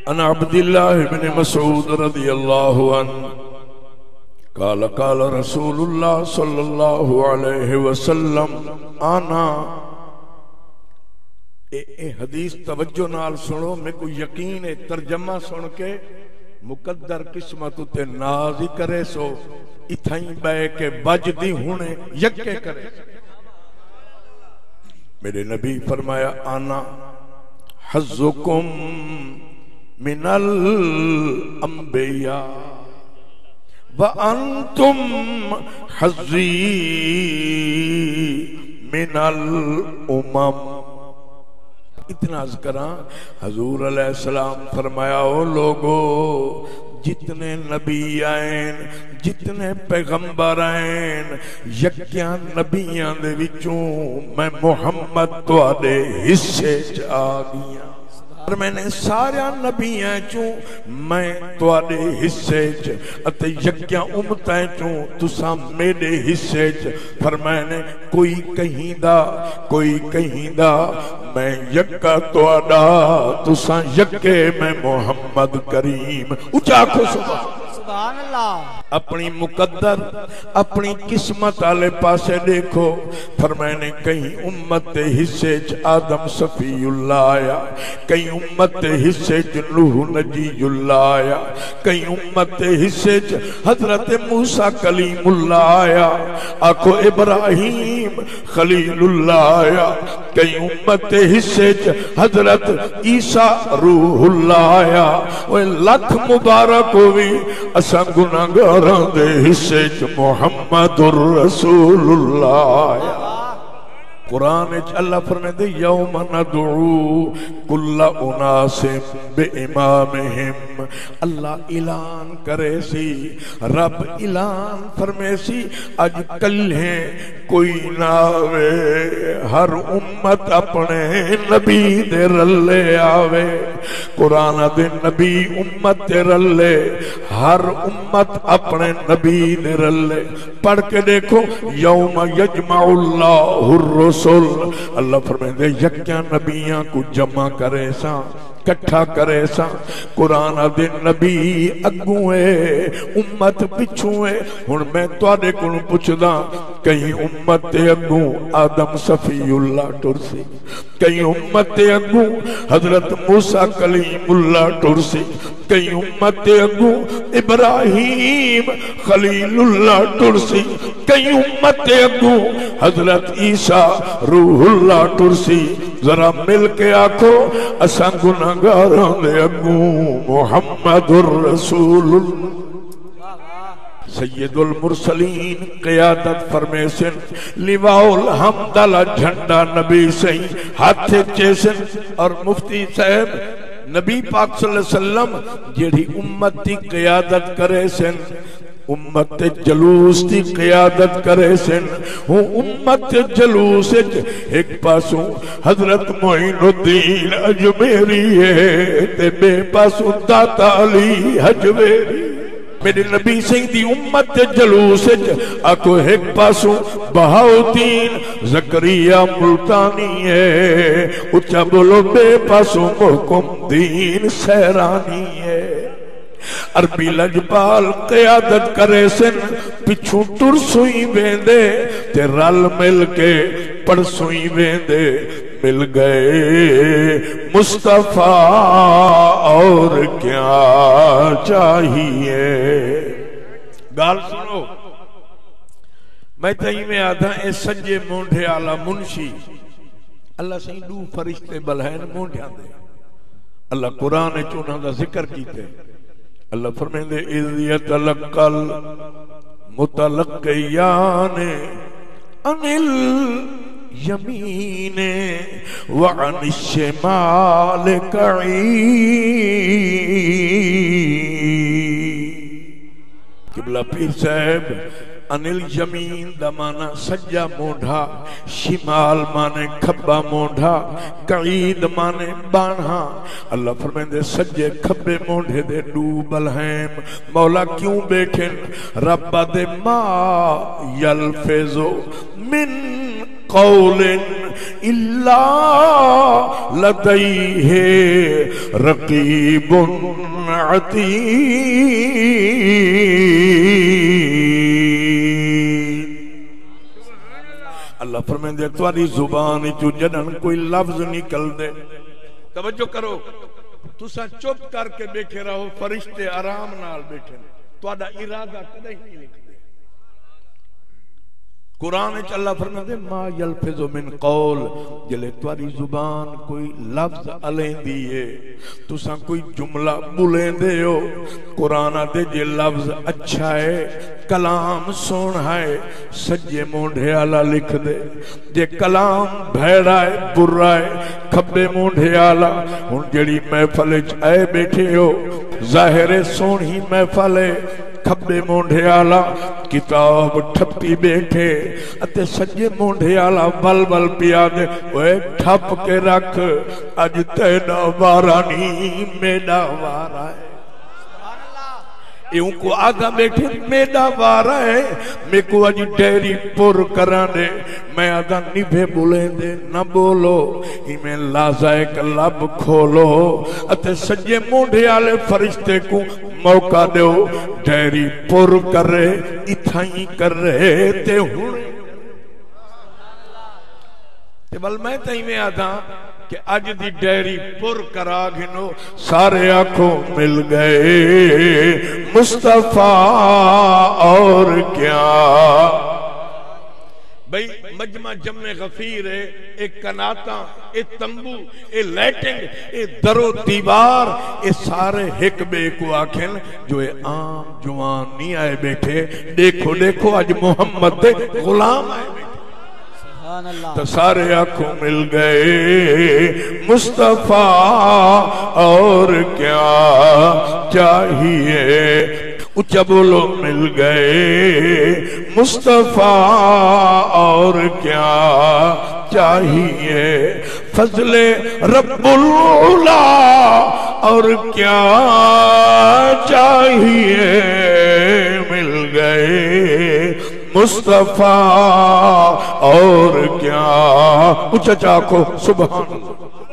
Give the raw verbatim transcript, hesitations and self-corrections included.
عن عبد الله بن مسعود رضي الله عنه قال قال رسول الله صلى الله عليه وسلم، آنا، اے، اے حدیث توجہ نال سنو، میکوں یقین ہے ترجمہ سن کے مقدر قسمت اتے ناز ہی کریسو، اتھائیں بئے کے بجدی ہنے یکے کریسو۔ میرے نبی فرمایا، انا حظکم من الانبیاء وانتم حظی من الامم۔ اتنا عرض کراں، حضور علیہ السلام فرمایا، او لوگو، جتنے نبی آئین، جتنے پیغمبر آئین، یکیاں نبیاں دے وچوں میں محمد تہاڈے حصے چ آ گیاں۔ پر میں نے سارے نبیاں چوں میں تہاڈے حصے چ اتے یکیاں امتاں چوں تساں میڈے حصے چ۔ فرمائے نے، کوئی کہیں دا، کوئی کہیں دا، میں یکا تہاڈا، تساں یکے میں محمد کریم۔ اچا آکھو سبحان۔ سبحان اللہ۔ اپنی مقدر، اپنی قسمت آلے پاسے ڈیکھو۔ فرمائے نے، کہیں امت دے حصے چ آدم صفی اللہ آیا، کہیں امت دے حصے چ نوح نجی اللہ آیا، کئی امت دے حصے چ حضرت موسیٰ کلیم اللہ آیا، آکھو ابراہیم خلیل اللہ آیا، کئی امت دے حصے چ حضرت عیسیٰ روح اللہ آیا۔ اوئے لکھ مبارک ہووی، اساں گناہگاراں دے حصے چ محمد الرسول اللہ آیا۔ قرآن اچ اللہ فرمیندے، یوم ندعو کل اناس بامامہم۔ اللہ اعلان کریسی، رب اعلان فرمیسی، اج کلھے کوئی نہ آوے، ہر امت اپنے نبی دے رلے آوے۔ قرآن دے نبی امت دے رلے، ہر امت اپنے نبی دے رلے۔ پڑھ کے ڈیکھو، یوم یجمع اللہ الرسل، اللہ فرمیندے، یکیاں نبیاں کوں جمع کریساں، کٹھا کریساں۔ قرآن دے نبی اگوں اے، امت پچھوں اے۔ ہن میں تہاڈے کولوں پچھداں، کہیں امت دے اگوں آدم صفی اللہ ٹرسی؟ کئی امت دے اگوں حضرت موسیٰ کلیم اللہ ٹرسی، کئی امت دے اگوں ابراہیم خلیل اللہ ٹرسی، کئی امت دے اگوں حضرت عیسیٰ روح اللہ ٹرسی۔ ذرا مل کے آکھو، اساں گناہگاراں دے اگوں محمد الرسول اللہ۔ سید المرسلین قیادت فرمیسن، لواء الحمد آلا جھنڈا نبی سئیں ہتھ اچ چیسن۔ اور مفتی صاحب، نبی پاک صلی اللہ علیہ وسلم جیڑھی امت دی قیادت کریسن، امت دے جلوس دی قیادت کریسن، ہوں امت دے جلوس اچ ہک پاسوں حضرت معین الدین اجمیری ہے تے ٻئے پاسوں داتا علی ہجویری۔ میݙے نبی سئیں دی امت دے جلوس اچ آکھو، ہک پاسوں بہاؤالدین زکریا ملتانی ہے، اچا ٻولو، ٻئے پاسوں محکم دین سیرانی ہے۔ عربی لجپال قیادت کریسن، پچھوں ٹرسوں ای ویندے تے رل مل کے پڑھسوں ای ویندے۔ مل گئے مصطفیٰ اور کیا چاہیے۔ ڳالھ سݨو، میں تاں ایویں آہداں، اے سڄے مونڈھے آلا منشی، اللہ سئیں ݙو فرشتے ٻلہائن مونڈھیاں دے۔ اللہ قرآن اچ انہاں دا ذکر کیتے۔ اللہ فرمیندے، اذ یتلقی المتلقیان عن الیمین وعن الشمال قعید۔ قبلہ پیر صاحب، عن الیمین دا معنی سجا مونڈھا، شمال معنی کھبا مونڈھا، قعید معنی ٻانہاں۔ اللہ فرمیندے، سجے کھبے مونڈھے دے ݙو ٻلہائن مولا کیوں ٻیٹھن؟ رب آہدے، ما یلفظ من قول الا لدیہ رقیب عتید۔ اللہ فرمیندے، تہاݙی زبان وچوں جݙݨ کوئی لفظ نکلدے، توجہ کرو، تساں چپ کر کے ٻیٹھے رہو، فرشتے آرام نال ٻیٹھے، تہاݙا ارادہ کݙاہیں نہیں لکھدے۔ قرآن وچ اللہ فرمیندے، ما یلفظ من قول، جلے تہاݙی زبان کوئی لفظ الیندی ہے، تساں کوئی جملہ ٻولیندے ہو، قرآن آہدے جے لفظ اچھا ہے، کلام سوہݨا ہے، سڄے مونڈھے آلا لکھدے، جے کلام بھیڑا ہے، برا ہے، کھٻے مونڈھے آلا۔ ہݨ جیڑھی محفل وچ آئے ٻیٹھے ہو، ظاہر ہے سوہݨی محفل ہے، کھٻے مونڈھے آلا کتاب ٹھپی ٻیٹھے اتے سڄے مونڈھے آلا ول ول پیا دے، اوئے ٹھپ کے رکھ، اڄ تیݙا وارا نی، میݙا وارا ہے۔ اے اونکوں آہدا ٻیٹھے، میݙا وارا ہے، میکوں اڄ ڈائری پر کرݨ ݙے۔ میں آہدا، نبھے ٻولیندے نہ ٻولو، ایویں لازائق لب کھولو اتے سڄے مونڈھے آلے فرشتے کوں موقع ݙیو، ڈائری پر کرے، اتھائیں کرے تے ہݨ۔ تے ول میں تاں ایویں آہداں کہ اڄ دی ڈائری پر کرا گھنو، سارے آکھو، مل گئے مصطفیٰ اور کیا۔ بھئی، مجمع جمع غفیر ہے، اے کناتاں، اے تمبو، اے لائٹنگ، اے در و دیوار، اے سارے ہک ٻئے کوں آکھن جو اے عام جوان نہیں آئے ٻیٹھے، ݙیکھو، ݙیکھو، اڄ محمد دے غلام آئے ٻیٹھے۔ سبحان اللہ۔ تو سارے آکھو، مل گئے مصطفیٰ اور کیا چاہیے۔ اچا بولو، مل گئے مصطفیٰ اور کیا چاہیے۔ فضل رب العلا اور کیا چاہیے، مل گئے مصطفیٰ اور کیا۔ اچا چا آکھو، سبحان اللہ۔